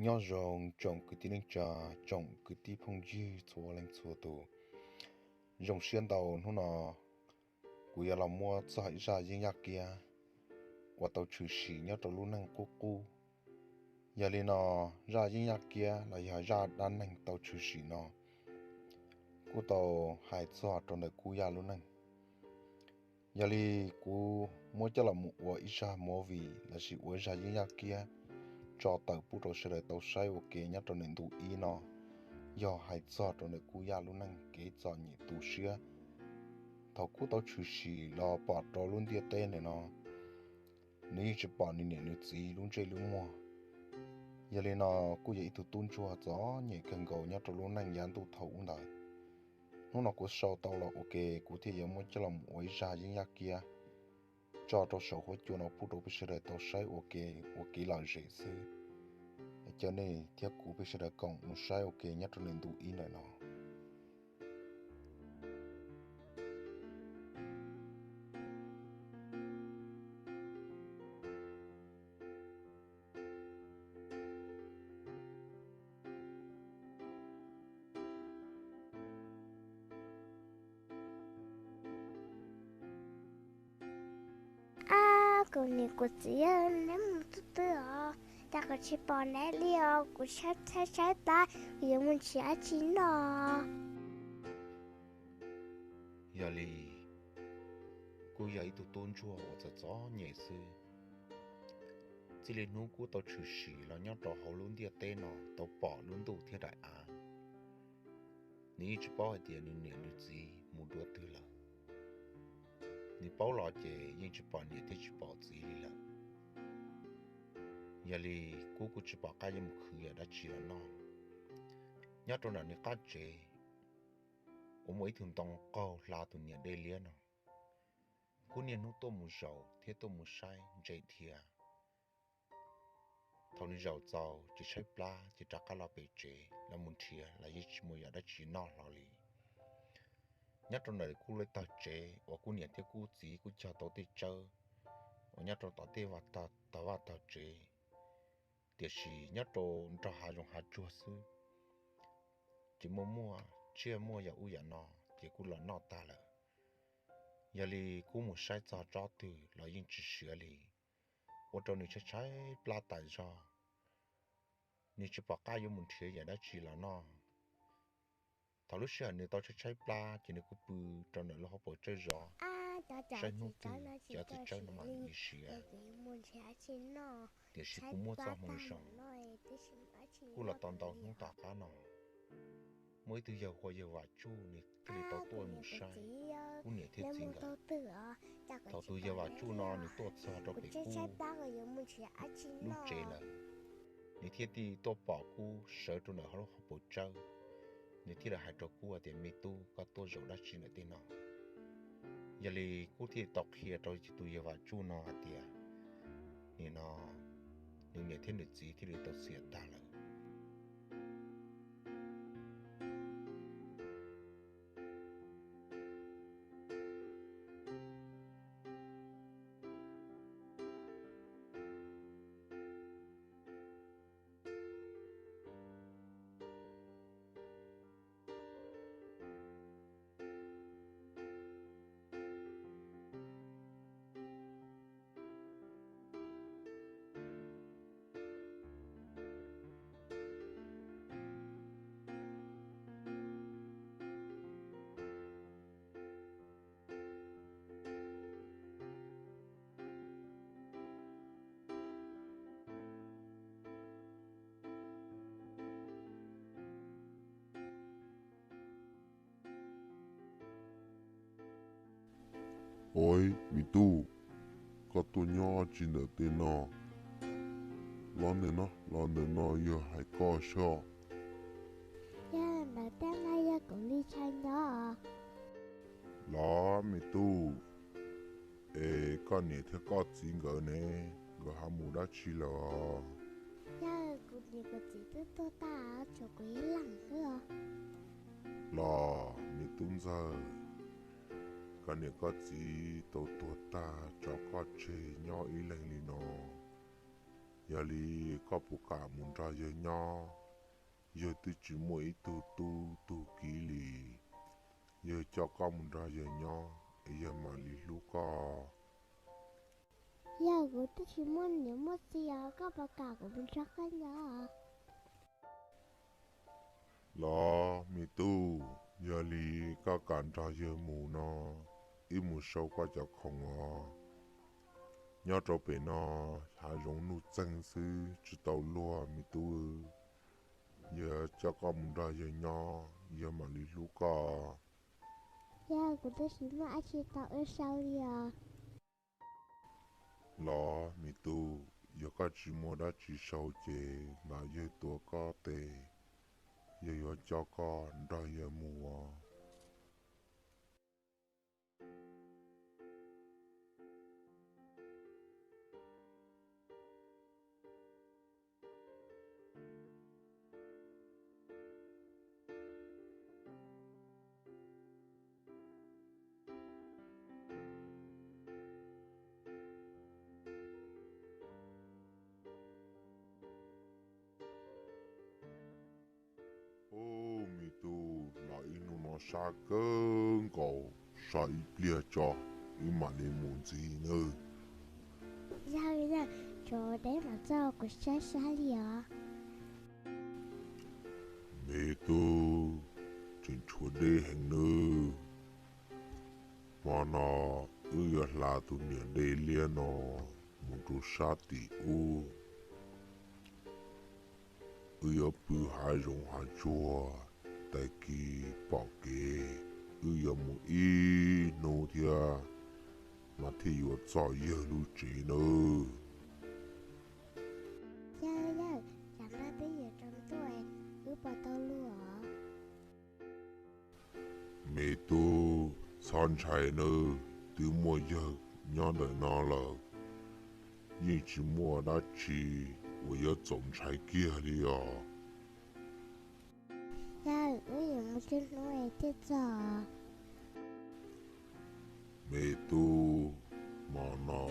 Nyob zoo tsoom kwv tij neej tsa, tsoom kwv tij phooj ywg txhua leej txhua tus. Zoo siab ntau hnub no kuv yuav los muab txog ib zaj yeeb yaj kiab uas tau tshwm sim nyob rau lub neej qub qub. Yog li no, zaj yeeb yaj kiab los yog zaj dab neeg tau tshwm sim no kuj tau hais txog rau ntawm Kub Yaj lub neej. Yog li kuv muab coj los mus ua ib zaj movie lossis ua ib zaj yeeb yaj kiab tso tawm pub rau sawv daws tau saib ua ke nyob rau ntawm ntu ib no, yog hais txog rau ntawm Kub Yaj lub neej kev txom nyem tu siab thaum kuj tau tshwm sim los pom rau lub ntiaj teb ntawm no. Nws yeej tsis pom nws niam nws txiv lub ntsej lub muag. Yog li no, kuj yog ib tug tub ntsuag txom nyem kawg nkaus nyob rau lub neej yav ntuj thaum ub ntawd. Hnub no kuv sau tau los ua ke, kuv thiaj yuav muab coj los mus ua ib zaj yeeb yaj kiab tso rau saum huab cua no pub rau peb sawv daws tau saib ua ke, ua kev lom zem xwb. Coj nej thiab kuv peb sawv daws koom mus saib ua ke nyob rau ntawm ntu ib ntawm no. Ab, kuv niam kuv txiv, neb mus twg twg os, cas kuv tsis pom neb li os? Kuv tshaib tshaib plab, kuv yuav mus nrhiav dab tsi noj. Yog li, kuj yog ib tug tub ntsuag uas txom txom nyem xwb. Txij li hnub kuj tau tshwm sim los nyob rau hauv lub ntiaj teb no tau pom lub ntuj thiab daim av, nws yeej tsis paub hais tias nws niam nws txiv mus dua twg lawm. Nws paub los ces yeej tsis pom niam thiab tsis pom txiv li lawm. Yog li, kuv kuj tsis pom qab yuav mus khwv yam dab tsi los noj. Nyob rau nram nws qab tsev uas muaj ib tug ntoo qaug hla tus niam dej liab no, kuj niaj hnub tuaj mus zaum thiab tuaj mus saib ntse dhia. Thaum nws zaum txaus ces tshaib plab ces rov qab los pem tsev los mus nrhiav los yeej tsis muaj yam dab tsi noj hlo li. Nyob rau ntawm kuj lub tog tsev uas kuv niam thiab kuv txiv kuj cog tau tej tsawb uas nyob rau tom tej vaj tog tsev. Tiam sis nyob rau nrog hav zoov hav tsuag xwb, ces muaj muaj tsiaj muaj yam ub yam no ces kuj los noj tag lawm. Yog li kuv mus saib txog tsob twg los yeej tsis siav li, ua rau nws tshaib tshaib plab tas zog. Nws tsis pom qab yuav mus nrhiav yam dab tsi los noj. Thaum lub sij hawm nws tau tshaib tshaib plab ces nws kuj pw rau ntawm lub hauv paus tsawb zov, saib hnub twg cov txiv tsawb no mam li siav. Tiam sis kuj muaj txoj hmoo zoo, kuj los tau ntau hnub tom qab no, muaj ib tug yawg hu ua yawg Vam Tsuj, nws thiaj li tau tuaj mus saib kuv niam thiab txiv nkawd. Thaum tus yawg Vam Tsuj no nws tuaj txog rau pem kuv lub tsev lawm, nws thiaj li tuaj pom kuv sawv rau ntawm hauv lub hauv paus tsawb, nws thiaj li hais rau kuv tias, Me tub, koj tuaj zaum dab tsi ntawm tej no? Yog li kuv thiaj li tau qhia rau tus yawg Vam Tsuj no hais tias, nim no nws niam thiab nws txiv thiaj li tau xiam tag lawm. Ov, me tub, koj tuaj nyob tsi ntawm tej no? Los ntawm no, los ntawm no yog hais koj soj. Yog ntawm tej no yog kuv li tshaj nyob. Los me tub, es koj niam thiab koj txiv nkawd ne, nkawd ho mus dab tsi lawm? Yog kuv niam kuv txiv twb tuag tag, tshuav kuv ib leeg xwb os. Los me tub ntxawg, koj niam koj txiv tau tuag tag tso koj tseg nyob ib leeg li no, Yog li koj puas kam mus nrog yawg nyob? Yawg twb tsis muaj ib tug tub tug kiv li. Yawg coj koj mus nrog yawg nyob, yawg mam li hlub koj. Yawg, kuv twb tsis muaj niam muaj txiv os, koj puas kam kuv mus nrog koj nyob? Los me tub, yog li koj kam nrog yawg mus no, wb mus sau koj cov khoom os. Nyob rau pem no hav zoov nuj txeeg xwb, tsis tau luag me tub. Yawg coj koj mus nrog yawg nyob, yawg mam li hlub koj. Yawg, kuv twb tsis muaj dab tsi tau wb sau li os. Los me tub, yog koj tsis muaj dab tsi sau ces lam yawg tuav koj tes, yawg yuav coj koj nrog yawg mus os. Ub, me tub, los ib hnub no sab kawg nkaus, so ib pliag tso, wb mam li mus ntxiv nawb. Yawg, yawg, tsov deb mas txog kuv sab sab li os. Me tub, tseem tshuav deb heev nawb. Hmo no wb yuav hla tus niam dej liab no mus rau sab tim ub. Wb yuav pw hav zoov hav tsuag, tag kis pom kev wb yuav mus ib hnub thiab mas thiaj yuav txog yawg lub tsev nawb. Yawg, yawg, tsam no twb yuav tsaus ntuj, wb puas tau luag os? Me tub, txhob ntshai nawb, twb muaj yawg nyob ntawm no lawm, yeej tsis muaj dab tsi uas yuav txaus ntshai kiag li os. Yawg, wb yuav mus tsawg hnub es thiaj txog? Me tub, hmo no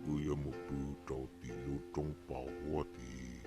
wb yuav mus pw rau tim lub roob pos huab tid.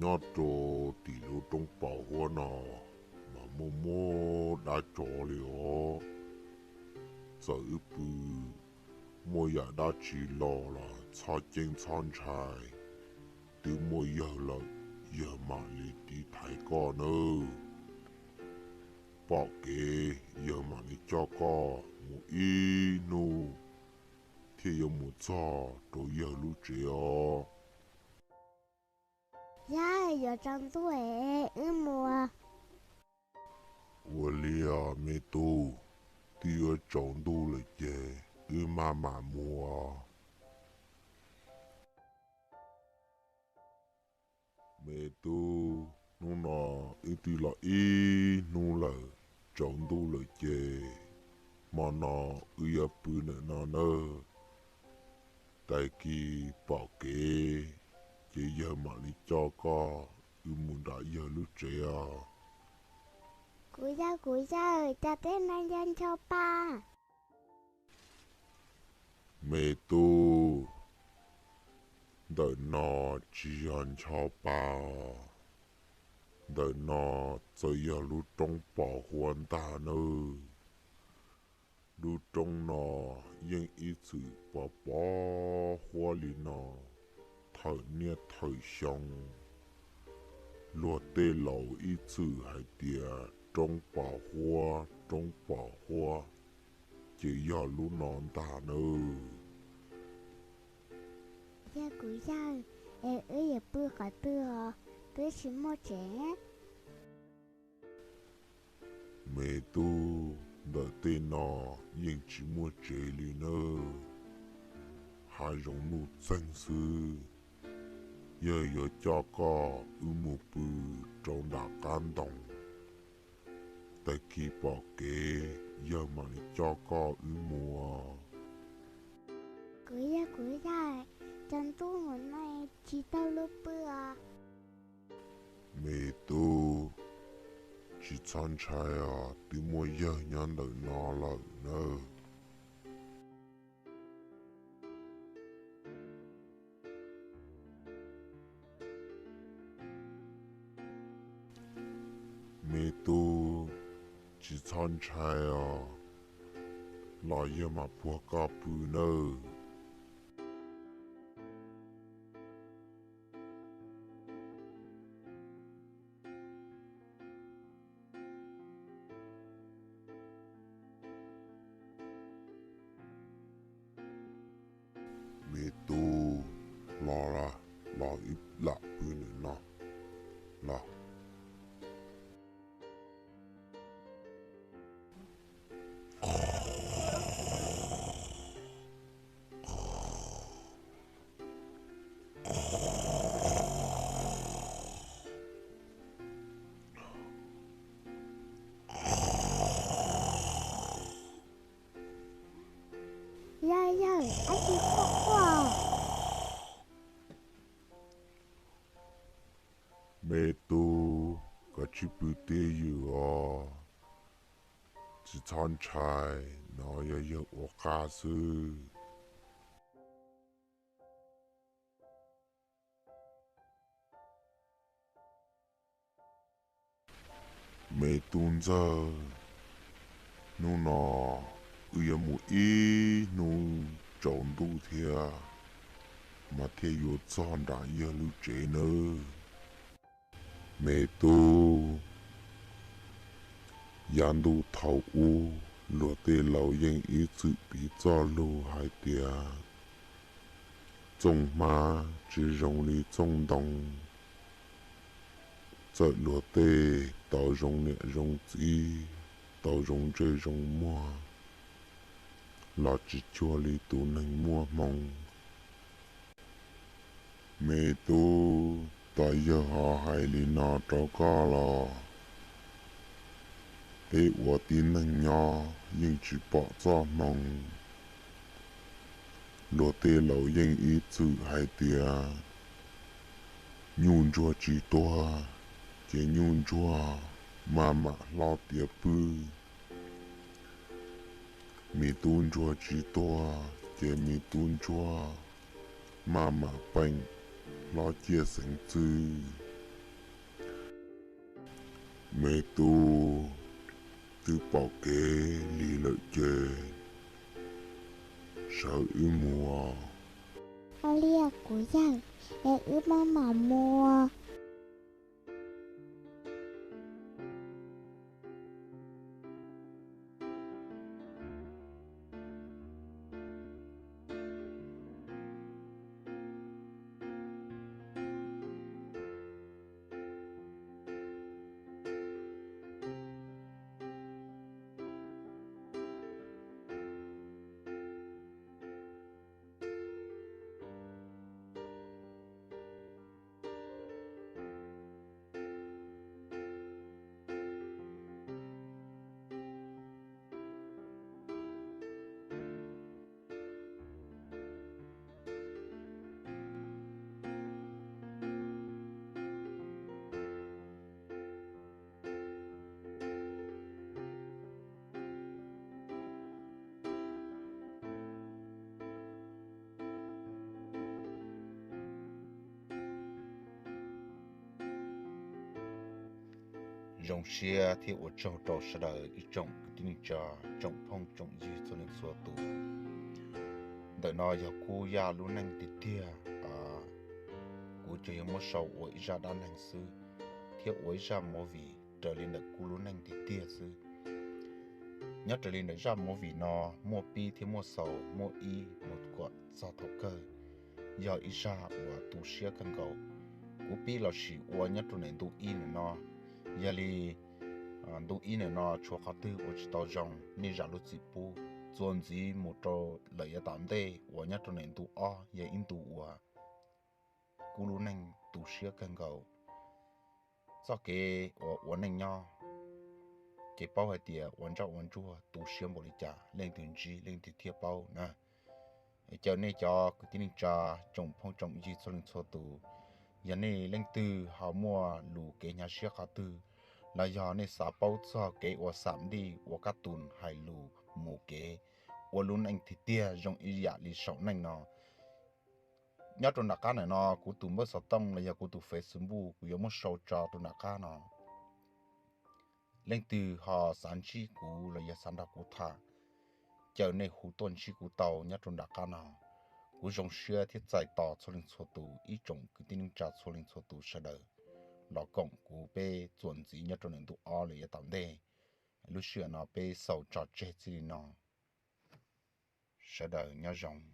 Nyob rau tim lub roob pos huab no mas muaj muaj dab tsov li os. Txawm wb pw muaj yam dab tsi los los txhob ceeb txhob ntshai, twb muaj yawg lawm, yawg mam li tiv thaiv koj nawb. Pom kev yawg mam li coj koj mus ib hnub thiaj yuav mus txog rau yawg lub tsev os. Yawg, yuav tsaus ntuj es wb mus. Ua li os me tub, twb yuav tsaus ntuj lawm ces wb maj mam mus os. Me tub, hnub no wb twb los ib hnub lawm, tsaus ntuj lawm ces hmo no wb yuav pw ntawm no nawb. Tag kis pom kev ces yawg mam li coj koj wb mus nram yawg lub tsev os. Kuv yawg, kuv yawg, cas tej no nco ncho pa. Me tub, ntawm no tsis yog ncho pa os. Ntawm no txawm yog lub roob pos huab ntag nawb. Lub roob no yeej ib txwm pos pos huab li no thaum niaj thaum xyoo. Luag tej laus ib txwm hais tias roob pos huab, roob pos huab, ces yog lub no ntag nawb. Yog kuv yawg, es wb yuav pw qhov twg os? Twb tsis muaj tsev. Me tub, ntawm tej no yeej tsis muaj tsev li nawb. Hav zoov nuj txeeg xwb. Yawg yuav coj koj wb mus pw rau nram qab ntoo. Tag kis pom kev yawg mam li coj koj wb mus. Kuv yawg, kuv yawg, tsaus ntuj mus no tsis tau luag pw os. Me tub, tsis txhob ntshai os, twb muaj yawg nyob ntawm no lawm nawb. Me tub, tsis txhob ntshai os, los yawg mam puag koj pw nawb. Me tub, los, los ib lam pw ntawm no, los. Yog, yog, ab tsi quaj quaj? Me tub, koj tsis pw tiag ywm os, tsis txhob ntshai, no yog yawg ua qab xwb. Me tub ntxawg, hnub no wb yuav mus ib hnub tsaus ntuj thiab mas thiaj yuav txog nram yawg lub tsev nawb. Me tub, yav ntuj thaum ub luag tej laus yeej ib txwm piv txoj lus hais tias txooj hmab tsis zoo li txooj ntoo. Txawm luag tej tau zoo niam zoo txiv, tau zoo ntsej zoo muag, los tsis cuag li tus neeg muaj hmoo. Me tub, tos yawg ho hais li no rau koj los, peb ua tib neeg nyob yeej tsis pom txoj hmoo. Luag tej laus yeej ib txwm hais tias nyuj ntsuag tsis tuag, ces nyuj ntsuag maj mam hlob tiav pwj. Me tub ntsuag tsis tuag, ces me tub ntsuag maj mam peem hlob ciaj xeev txwj. Me tub, twb pom kev li lawm ces sawv wb mus. Ua li kuv yawg, es wb maj mam mus. Zoo siab thiab ua tsaug rau sawv daws ib tsoom kwv tij neej tsa, tsoom phooj tsoom ywg txhua leej txhua tus. Ntawm no yog kuv Yaj lub neej tiag tiag, kuv tsuas yog muab sau ua ib zaj dab neeg xwb, thiab ua ib zaj movie raws li ntawm kuv lub neej tiag tiag xwb. Nyob raws li ntawm zaj movie no, muaj pib thiab muaj xaus, muaj ib mus kom txog thaum kawg, yog ib zaj uas tu siab kawg nkaus. Kuv pib los sim ua nyob rau ntawm ntu ib ntawm no. Yog li ntu ib ntawm no tshuav qhov twg ua tsis tau zoo, nej zam lub txim pub. Txuas ntxiv mus rau lawm yav tom ntej uas nyob rau ntawm ntu ob yog ib ntu uas kuv lub neej tu siab kawg nkaus. Txoj kev uas ua neej nyob, ces paub hais tias ua ntsoj ua ntsuag tu siab npaum li cas, leej twg ntsib leej twg thiaj paub na. Caw nej cov kwv tij neej tsa, tsoom phooj tsoom ywg txhua leej txhua tus, yog nej leej twg ho muaj lus kev hnyav siab qhov twg, los yog nej xav paub txog kev ua xam ntij ua kab tus hais lus mus kev ua lub neej tiag tiag zoo ib yam li saum neej no, nyob rau nram qab ntawm no kuv tus npawb xov tooj los yog kuv tus Facebook kuv yuav muab sau tso rau nram qab no. Leej twg ho xav ntsib kuv los yog xav nrog kuv tham, caw nej hu tuaj ntsib kuv tau nyob rau nram qab no. Kuv zoo siab thiab txais tos txhua leej txhua tus, ib tsoom kwv tij neej tsa txhua leej txhua tus sawv daws los koom kuv peb txuas ntxiv nyob rau ntu ob lawm yav tom ntej. Lub sij hawm no peb xaus tso tseg txij li no. Sawv daws nyob zoo.